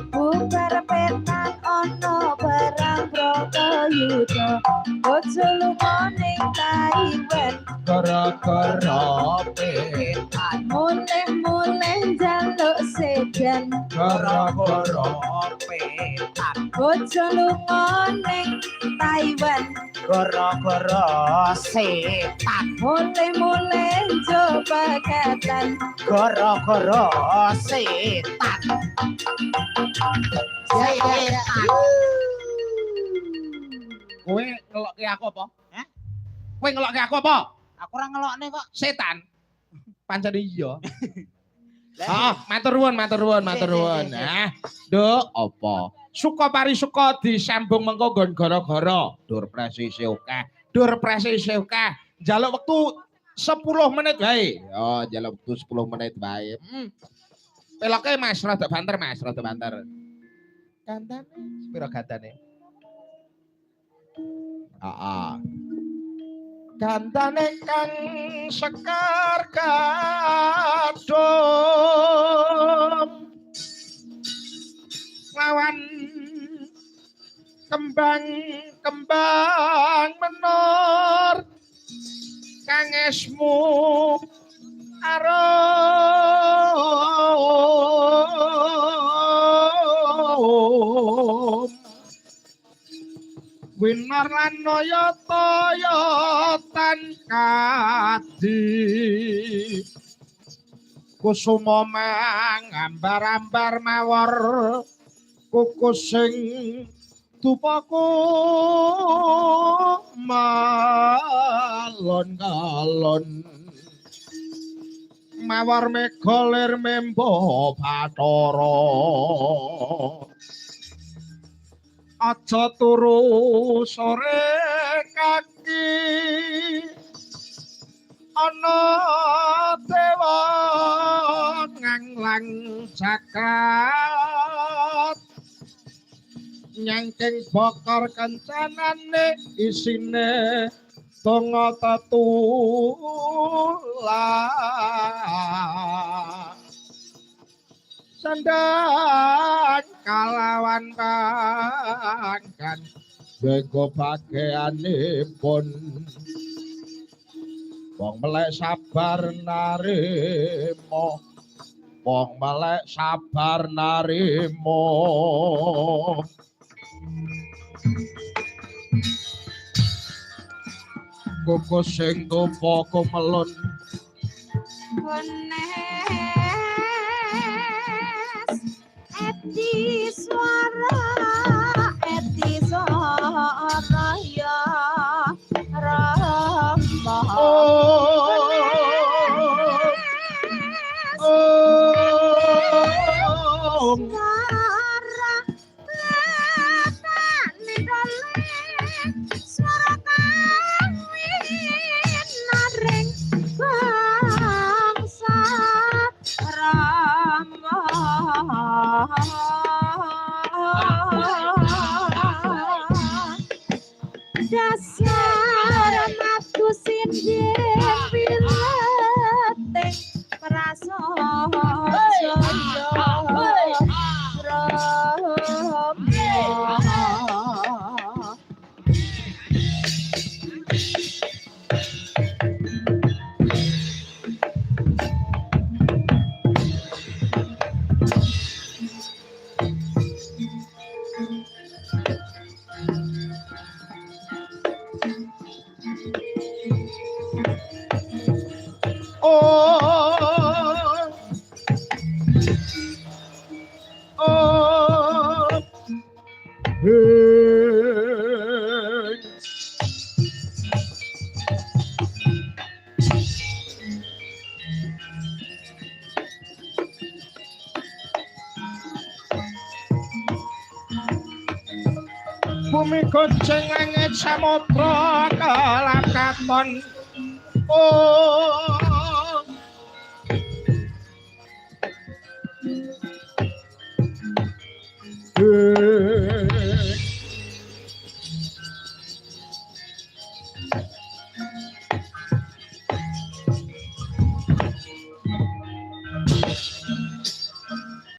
Bubar petan ana perang Bratayuda. Bojo lunga ning Taiwan Gara-gara petan. Mulih-mulih njaluk sedan Gara-gara petan. Bojo lunga ning Taiwan Gara-gara setan. Mulih-mulih njo pegatan Gara-gara setan. Setan. Kowe ngelokke aku apa? Hah? Kowe ngelokke aku apa? Aku ora ngelokne kok. Setan. Pancen iya. Lah, Ah, matur nuwun, matur nuwun, matur Sik, sik, nuwun. sik, sik. Nah, Nduk, apa? Suka parisuka disambung mengko nggon gara-gara. Dur presisi akeh. Dur presisi akeh. Njaluk wektu 10 menit wae. Oh, njaluk wektu 10 menit wae. Peloke Mas, rada banter Mas, rada banter. Gandane sepiro gandane? Heeh. Gandane kang sekar gadung lawan kembang-kembang menor kang esmu arum Winar lan nayata-yatan kadi Kusuma mangambar-ambar mawar kukus sing tupaku malon-kalon mawar mega lir membo bathara aja turu sore kaki ana dewa nganglang jagat nyangking bokor kencanane isine donga tetula sandang kalawan panggan bego bageanipun wong melek sabar narimo wong melek sabar narimo kukus sing tupa kumelun Wenes eti swara ya Rama. Oh, oh, Swara latane dole swara kawin naring bangsa Rama. Dasar matu sindhen wileting prasaja Brahma. Oh, oh, hey. Bumi gonceng langit samudra kelap katon. Oh.